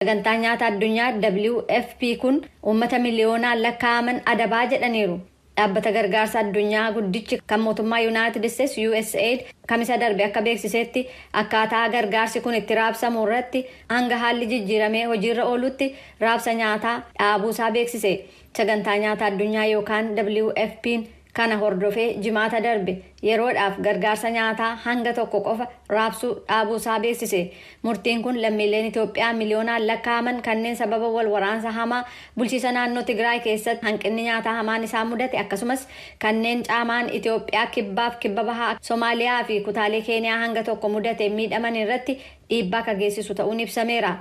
Sagantaan nyaata addunyaa WFP kun uummata miliyoonaan lakkaa'aman adabaa jedhaniiru. Dhaabbata gargaarsa addunyaa guddichi kan mootummaa Yuunaayitid Isteets USAID kamisa darbe akka beeksisetti, akkaataa gargaarsi kun itti raabsamu irratti hanga haalli jijjiiramee hojiirra oolutti raabsa nyaataa dhaabuusaa beeksise. Sagantaa nyaata addunyaa yookaan WFP'n kana hordofee jimaata darbe yeroodhaaf gargaarsa nyaataa hanga tokko qofa raabsuu dhaabuusaa beeksise. Murtiin kun lammiileen Itoophiyaa miliyoonaan lakkaa'aman kanneen sababa wal waraansa hamaa bulchiisa naannoo Tigraay keessatti hanqinni nyaataa hamaan isaan mudate, akkasumas kanneen caamaan Itoophiyaa kibbaaf kibba bahaa, Somaaliyaa fi kutaalee Keeniyaa hanga tokko mudate miidhaman irratti dhiibbaa akka geessisu ta'uun ibsameera.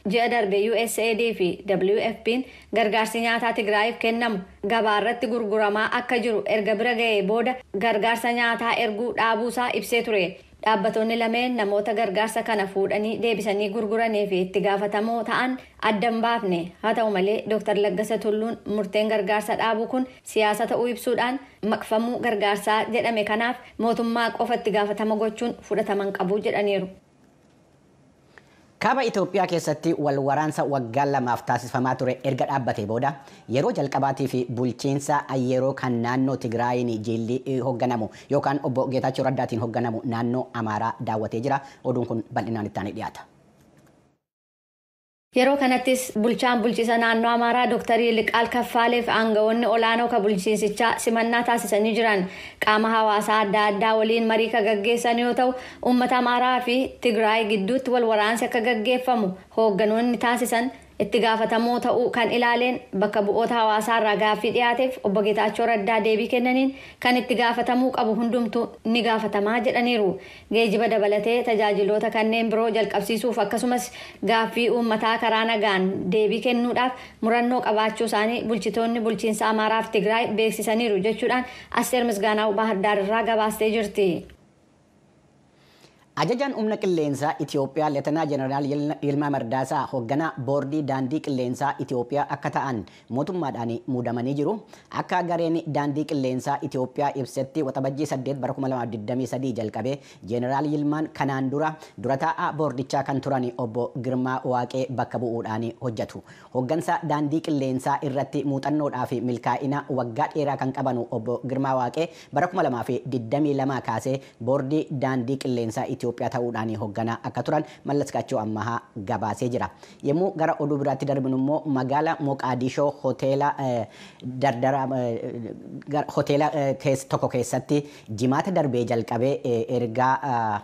Ji'a darbe USAID fi WFP'n gargaarsi nyaataa Tigraayiif kennamu gabaarratti gurguramaa akka jiru erga bira ga'ee booda gargaarsa nyaataa erguu dhaabuusaa ibsee ture. Dhaabbatoonni lameen namoota gargaarsa kana fuudhanii deebisanii gurguranii fi itti gaafatamoo ta'an adda hin baafne. Haa ta'u malee, Dr. Laggasa Tulluun murteen gargaarsa dhaabuu kun siyaasa ta'uu ibsuudhaan, maqfamuu gargaarsaa jedhame kanaaf mootummaa qofa itti gaafatama gochuun fudhataman qabu jedhaniiru. Kaaba Itoophiyaa keessatti wal waraansa waggaa 2f taasifamaa ture erga dhaabbatee booda yeroo jalqabaatii fi bulchiinsa yeroo kan naannoo Tigraayin jilli hoogganamu yookaan obbo Geetaachoo Raddaatiin hoogganamu naannoo Amaaraa daawwatee jira. Oduun kun bal'inaan itti aanee dhiyaata. Yeroo kanattis bulchaan bulchiisa naannoo Amaaraa Dr. Yiliqaal Kaffaalee fi aangawoonni olaanoo kan bulchiinsichaa simannaa taasisanii jiran. Qaama hawaasaa adda addaa waliin marii kan gaggeessan yoo ta'u, uummata Amaaraa fi Tigraay gidduutti wal waraansi akka gaggeeffamu hoogganoonni taasisan itti gaafatamoo ta'uu kan ilaaleen bakka bu'oota hawaasaa irraa gaaffii dhiyaateef obbo Geetaachoo Raddaa deebii kennaniin, kan itti gaafatamuu qabu hundumtuu ni gaafatamaa jedhaniiru. Geejiba dabalatee tajaajiloota kanneen biroo jalqabsiisuuf, akkasumas gaaffii uummataa karaa nagaan deebii kennuudhaaf murannoo qabaachuu isaanii bulchitoonni bulchiinsa Amaaraa fi Tigraay beeksisaniiru jechuudhaan Asteer Misgaanaaw Baahirdaar irraa gabaastee jirti. Ajajaan humna qilleensaa Itoophiyaa Leetanaa Jeneraal Yilmaa Mardaasaa hoogganaa boordii daandii qilleensaa Itoophiyaa akka ta'an mootummaadhaan muudamanii jiru. Akka gareen daandii qilleensaa Itoophiyaa ibsetti, Waxabajjii 8 bara 2023 jalqabee Jeneraal Yilmaan kanaan dura dura taa'aa boordichaa kan turan obbo Girmaa Waaqee bakka bu'uudhaan hojjetu. Hooggansa daandii qilleensaa irratti muuxannoodhaa fi milkaa'ina waggaa dheeraa kan qaban obbo Girmaa Waaqee bara 2022 kaasee boordii daandii qilleensaa Itoophiyaa ta'uudhaan hoogganaa akka turan Mallas Kaachoo Ammahaa gabaasee jira. Yommuu gara oduu biraatti darbinu immoo, magaala Moqaadishoo hoteela dardara hoteela tokko keessatti jimaata darbee jalqabee ergaa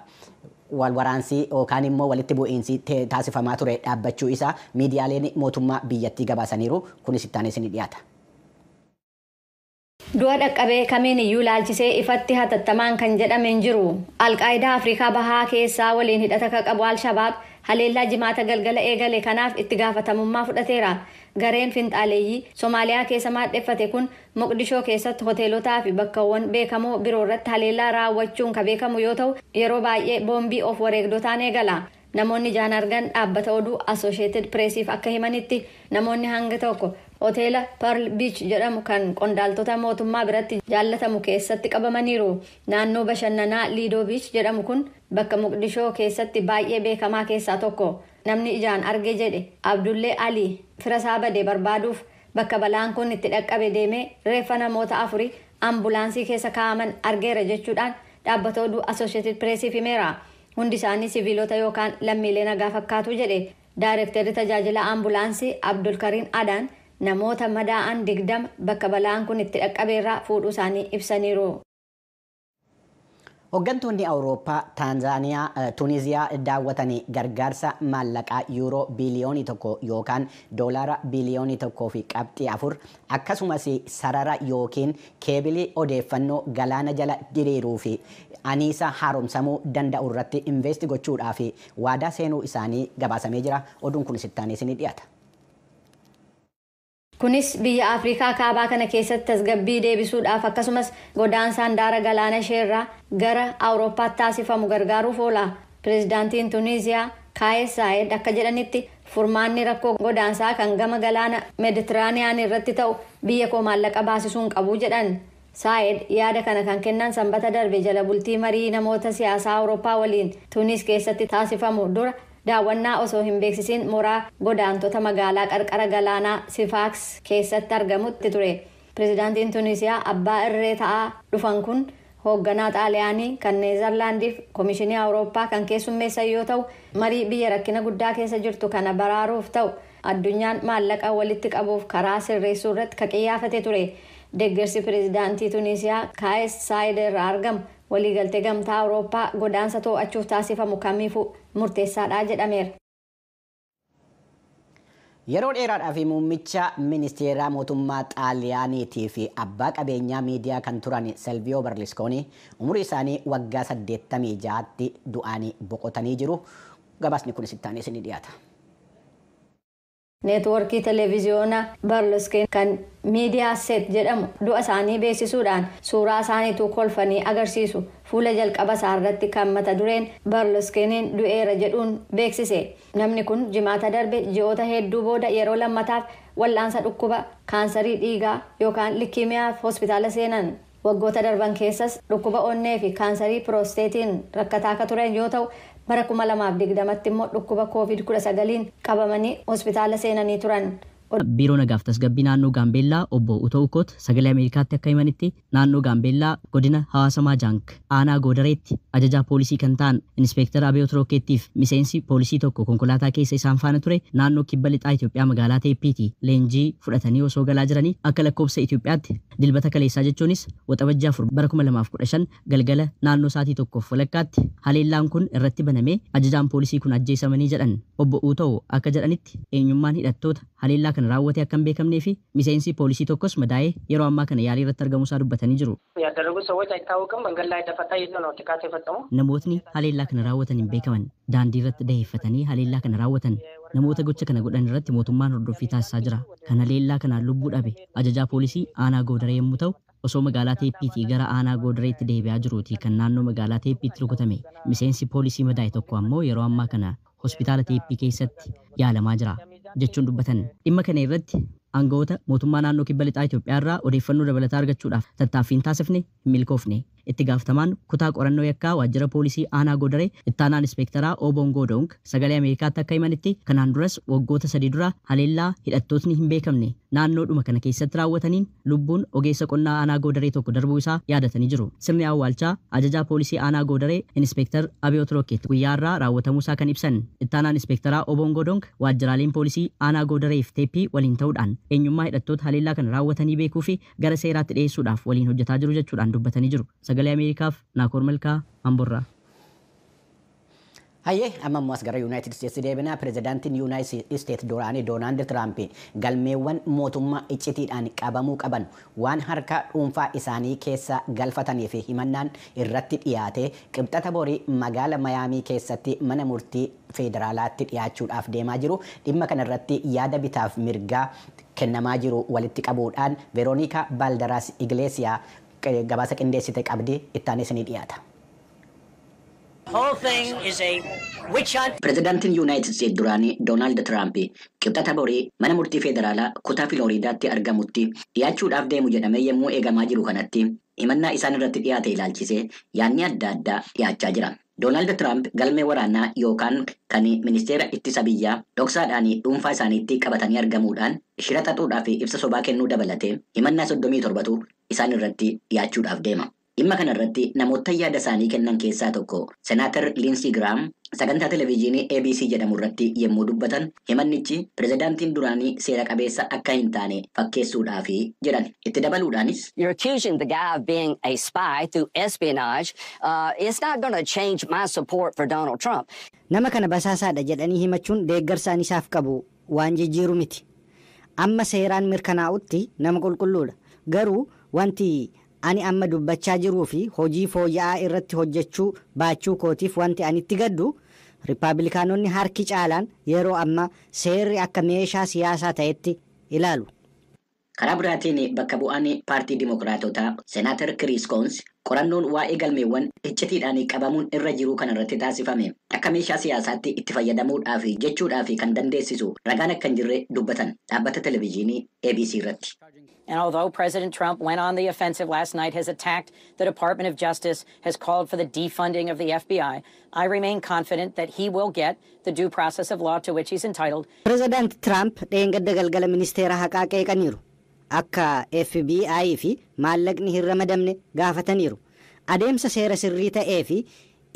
wal waraansii yookaan immoo walitti bu'iinsi taasifamaa ture dhaabbachuu isaa miidiyaaleen mootummaa biyyattii gabaasaniiru. Kunis itti aanee isinii dhiyaata. Du'a dhaqqabee kamiin iyyuu ilaalchisee ifatti hatattamaan kan jedhame hin jiru. Alqaayidaa Afrikaa Bahaa keessaa waliin hidhata kan qabu Alshabaab haleellaa jimaata galgala eegale kanaaf itti gaafatamummaa fudhateera. Gareen finxaaleeyyii Somaaliyaa keessa maadheffate kun Moqdishoo keessatti hoteelotaa fi bakkawwan beekamoo biroo irratti haleellaa raawwachuun kan beekamu yoo ta'u, yeroo baay'ee boombii of wareegdotaan eegala. Namoonni ijaan argan dhaabbata oduu Associated Pressiif akka himanitti, namoonni hanga tokko hoteela Pearl Beach jedhamu kan qondaaltota mootummaa biratti jaallatamu keessatti qabamaniiru. Naannoo bashannanaa Liidoo Beach jedhamu kun bakka Moqdishoo keessatti baay'ee beekamaa keessaa tokko. Namni ijaan arge jedhe Abdullee Ali fira isaa bade barbaaduuf bakka balaan kun itti dhaqqabe deemee reeffa namoota afurii ambulaansii keessa kaa'aman argeera jechuudhaan dhaabbata oduu Associated Pressiif himeera. Hundi isaanii siviilota yookaan lammiilee nagaa fakkaatu jedhe. Daayirektarri tajaajila ambulaansii Abdulkariin Adaan namoota madaa'an 20 bakka balaan kun itti dhaqqabeerraa fuudhuu isaanii ibsaniiru. Hooggantoonni Awurooppaa Taanzaaniyaa, Tuniziyaa daawwatanii gargaarsa maallaqaa yuuroo biiliyoonii 1 yookaan doolaara biliyoonii 1.4, akkasumas sarara yookiin keebilii odeeffannoo galaana jala diriiruu fi aniisa haaromsamuu danda'u irratti invest gochuudhaaf waadaa seenuu isaanii gabaasamee jira. Oduun kun itti aanee isinii dhiyaata. Kunis biyya Afrikaa kaabaa kana keessatti tasgabbii deebisuudhaaf, akkasumas godaansa handaara galaana isheerraa gara Awurooppaatti taasifamu gargaaruuf oola. Pireezidaantiin Tuniziyaa Kaayes Saayed akka jedhanitti, furmaanni rakkoo godaansaa kan gama galaana Meeditiraaniyaan irratti ta'u biyya koo maallaqa baasisuu hin qabu jedhan. Saayed yaada kana kan kennan sanbata darbe jala bultii marii namoota siyaasaa Awurooppaa waliin Tunis keessatti taasifamu dura. Daawwannaa osoo hin beeksisiin mooraa godaantota magaalaa qarqara galaanaa Sifaaks keessatti argamutti ture. Pireezidaantiin Tuniisiyaa abbaa irree ta'aa dhufan kun hoogganaa Xaaliyaanii kan Neezerlaandiif Komishinii Awurooppaa kan keessummeessan yoo ta'u, marii biyya rakkina guddaa keessa jirtu kana baraaruuf ta'u addunyaan maallaqa walitti qabuuf karaa sirreessuu irratti kan qiyyaafate ture. Deeggarsi pireezidaantii Tuniisiyaa Kaayes Saayid irraa argamu waliigaltee Gamtaa Awurooppaa godaansa to'achuuf taasifamu kamiifuu murteessaadha jedhameera. Yeroo dheeraadhaaf muummicha ministeeraa mootummaa Xaaliyaaniitii fi abbaa qabeenyaa miidiyaa kan turan Silviyoo Berluscooni umurii isaanii waggaa 86tti du'anii boqotanii jiru. Gabaasni kunis itti aanee isinii dhiyaata. Neetwoorkii televiziyoonaa Berlusconi kan Miidiyaa Seet jedhamu du'a isaanii beeksisuudhaan suuraa isaaniitu kolfanii agarsiisu fuula jalqaba isaa irratti kan mata dureen "Berlusconiin du'eera" jedhuun beeksise. Namni kun Jimaata darbe ji'oota hedduu booda yeroo lammataaf wal'aansa dhukkuba kaansarii dhiigaa yookaan likiimiyaaf hospitaala seenan. Waggoota darban keessas dhukkuba onnee fi kaansarii piroosteetiin rakkataa akka turan yoo ta'u, bara 2020tti immoo dhukkuba COVID-19 qabamanii hospitaala seenanii turan. Biiroo Nagaaf Tasgabbii naannoo Gaambeellaa Obbo Utoo Ukoot Sagalee Ameerikaatti akka himanitti, naannoo Gaambeellaa godina Hawaasa Maajaank aanaa Goodareetti ajajaa poolisii kan ta'an Inspeektar Abiyoot Rookeettiif miseensi poolisii tokko konkolaataa keessa isaan faana ture naannoo Kibba Lixaa Itoophiyaa magaalaa Teeppiiti leenjii fudhatanii osoo galaa jiranii akka lakkoofsa Itoophiyaatti Dilbata kaleessaa, jechuunis Waxabajjii 4 bara 2015 galgala naannoo sa'aatii 1:30tti haleellaan kun irratti banamee ajajaan poolisii kun ajjeesamanii jedhan. Obbo Utoo akka jedhanitti, eenyummaan hidhattoota haleellaa kana raawwate akka hin beekamnee fi miseensi poolisii tokkos madaa'ee yeroo ammaa kana yaalii irratti argamuusaa dubbatanii jiru. ያደረጉት ሰዎች አይታወቅም። መንገድ ላይ ደፈጣ ይዘው ነው ጥቃት የፈጸሙ። Namootni haleellaa kana raawwatan hin beekaman. Daandii irratti daheeffatanii haleellaa kana raawwatan. Namoota gocha kana godhan irratti mootummaan hordoffii taasisaa jira. Kan haleellaa kanaan lubbuu dhabe ajajaa poolisii aanaa Goodaree yommuu ta'u, osoo magaalaa Teeppiitii gara aanaa Goodareetti deebi'aa jiruuti kan naannoo magaalaa Teeppiitti rukutame. Miseensi poolisii madaa'e tokko ammoo yeroo ammaa kana hospitaala Teeppii keessatti yaalamaa jira jechuun dubbatan. Dhimma kana irratti aangawoota mootummaa naannoo Kibba Lixaa Itoophiyaa irraa odeeffannoo dabalataa argachuudhaaf tattaaffiin taasifne hin milkoofne. Itti gaafatamaan kutaa qorannoo yakkaa waajjira poolisii aanaa Goodaree ittaanaan inspektaraa Oboon Goodong Sagalee Ameerikaatti akka himanitti, kanaan duras waggoota 3 dura haleellaa hidhattootni hin beekamne naannoodhuma kana keessatti raawwataniin lubbuun ogeessa qonnaa aanaa Goodaree tokko darbuu isaa yaadatanii jiru. Sirni awwaalchaa ajajaa poolisii aanaa Goodaree Inspektar Abiyoot Rookeet guyyaa irraa raawwatamuu isaa kan ibsan ittaanaan inspektaraa Oboon Goodong, waajjiraaleen poolisii aanaa Goodaree fi Teeppii waliin ta'uudhaan eenyummaa hidhattoota haleellaa kana raawwatanii beekuu fi gara seeraatti dhiyeessuudhaaf waliin hojjetaa jiru jechuudhaan dubbatanii jiru. Sagalee Ameerikaaf Naakoor Malkaa, Amborraa. Hayyee, amma immoo as gara Yuunaayitid Isteetsi deebinaa. Pireezidaantiin Yuunaayitid Isteet duraanii Doonaald Tiraamp galmeewwan mootummaa iccitiidhaan qabamuu qaban waan harka dhuunfaa isaanii keessa galfatanii fi himannaan irratti dhiyaate Qibxata borii magaala Mayaamii keessatti mana murtii federaalaatti dhiyaachuudhaaf deemaa jiru. Dhimma kanarratti yaada bitaaf mirgaa kennamaa jiru walitti qabuudhaan Veroonikaa Baaldaraas Igleesiyaa gabaasa qindeessite qabdi, ittaanee isinii dhiyaata. Whole thing is a witch hunt. Pireezidaantiin Yuunaayitid Isteet duraanii Doonaald Tiraamp Qibxata borii mana murtii federaalaa kutaa Filooriidaatti argamutti dhiyaachuudhaaf deemu jedhamee yommuu eegamaa jiru kanatti, himannaa isaan irratti dhiyaate ilaalchisee yaadni adda addaa dhiyaachaa jira. Doonaald Tiraamp galmee waraanaa yookaan kan ministeera ittisa biyyaa dhoksaadhaan dhuunfaa isaaniitti qabatanii argamuudhaan shira xaxuudhaa fi ibsa sobaa kennuu dabalatee himannaa 37tu isaan irratti dhiyaachuudhaaf deema. Dhimma kanarratti namoota yaada isaanii kennan keessaa tokko Senaatar Liinsii Giraam sagantaa televezyiinii ABC jedhamu irratti yommuu dubbatan, himannichi pireezidaantiin duraanii seera qabeessa akka hin taane fakkeessuudhaafi jedhan. Itti dabaluudhaanis, You're accusing the guy of being a spy through espionage. It's not going to change my support for Donald Trump. Nama kana basaasaadha jedhanii himachuun deeggarsa ani isaaf qabu waan jijjiiru miti. Amma seeraan mirkanaa'utti nama qulqulluudha. Garuu wanti ani amma dubbachaa jiruu fi hojii fooyya'aa irratti hojjechuu baachuu kootiif wanti ani itti gaddu, Riippaabilikaanonni harki caalaan yeroo amma seerri akka meeshaa siyaasaa ta'etti ilaalu. Karaa biraatiin bakka bu'aan paartii Dimookiraatotaa Senaatar Kiriis Koons qorannoon waa'ee galmeewwan iccitiidhaan qabamuun irra jiru kanarratti taasifame akka meeshaa siyaasaatti itti fayyadamuudhaaf jechuudhaaf kan dandeessisu ragaan akka hin jirre dubbatan dhaabbata televezyiinii ABC irratti. And although President Trump went on the offensive last night, has attacked the Department of Justice, has called for the defunding of the FBI, I remain confident that he will get the due process of law to which he's entitled. Pireezidaant Tiraamp dheengadda galgala ministeera haqaa qeeqaniiru. Akka FBI fi maallaqni hin ramadamne gaafataniiru. Adeemsa seera sirrii ta'ee fi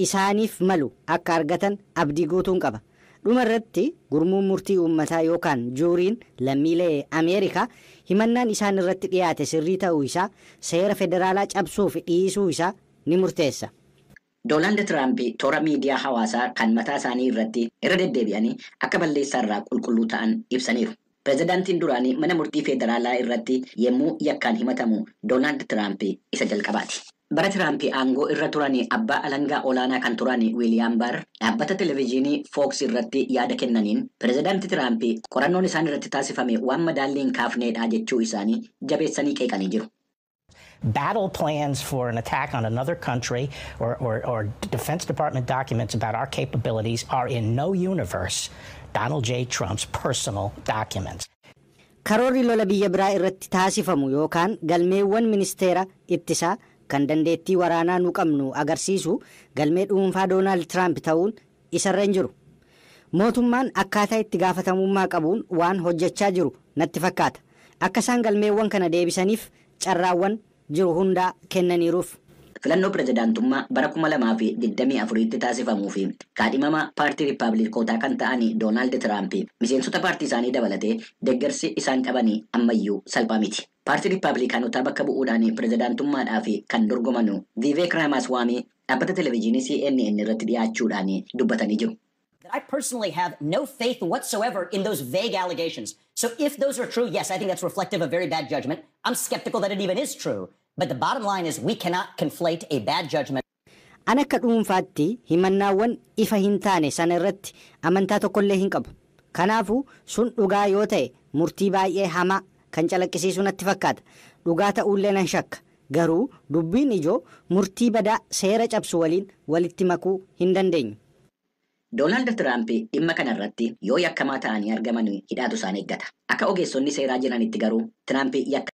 isaaniif malu akka argatan abdii guutuun qaba. Dhuma irratti gurmuun murtii uummataa yookaan juuriin lammiilee Ameerikaa himannaan isaan irratti dhiyaate sirrii ta'uu isaa, seera federaalaa cabsuu fi dhiisuu isaa ni murteessa. Doonaald Tiraamp toora miidiyaa hawaasaa kan mataa isaanii irratti irra deddeebi'anii akka balleessaa irraa qulqulluu ta'an ibsaniiru. Pireezidaantiin duraanii mana murtii federaalaa irratti yommuu yakkaan himatamu Doonaald Tiraamp isa jalqabaati. Bara Tiraamp aangoo irra turan abbaa alangaa olaanaa kan turan Wiiliyaam Baar dhaabbata televezyiinii Fox irratti yaada kennaniin, pireezidaanti Tiraamp qorannoon isaan irratti taasifame waan madaallii hin kaafneedha jechuu isaanii jabeessanii qeeqanii jiru. Battle plans for an attack on another country or Defense Department documents about our capabilities are in no universe Donald J. Trump's personal documents. Karoorri lola biyya biraa irratti taasifamu yookaan galmeewwan ministeera ittisaa kan dandeettii waraanaa nu qabnu agarsiisu galmee dhuunfaa Doonaald Tiraamp ta'uun isarra hin jiru. Mootummaan akkaataa itti gaafatamummaa qabuun waan hojjechaa jiru natti fakkaata. Akka isaan galmeewwan kana deebisaniif carraawwan jiru hundaa kennaniiruuf. Filannoo pireezidaantummaa bara 2024tti taasifamuu fi kaadhimama paartii Riippaabilikootaa kan ta'an Doonaald Tiraamp miseensota paartii isaanii dabalatee deeggarsi isaan qaban ammayyuu salphaa miti. Paartii Riippaabilikaanotaa bakka bu'uudhaan pireezidaantummaadhaaf kan dorgoman Viiveek Raamaswaamii dhaabbata televezyiinii CNN irratti dhiyaachuudhaan dubbatanii jiru. I personally have no faith whatsoever in those vague allegations. So if those are true, yes, I think that's reflective of very bad judgment. I'm skeptical that it even is true. But the bottom line is we cannot conflate a bad judgment An akka dhuunfaatti himannaawwan ifa hin taane sana irratti amantaa tokkollee hin qabu. Kanaafuu sun dhugaa yoo ta'e murtii baay'ee hamaa kan calaqqisiisu natti fakkaata. Dhugaa ta'uullee nan shakka. Garuu dubbiin ijoo murtii badaa seera cabsu waliin walitti makuu hin dandeenyu. Doonaald Tiraamp dhimma kana irratti yoo yakkamaa ta'anii argaman hidhaatu isaan eeggata. Akka ogeessonni seeraa jiranitti garuu Tiraamp yakka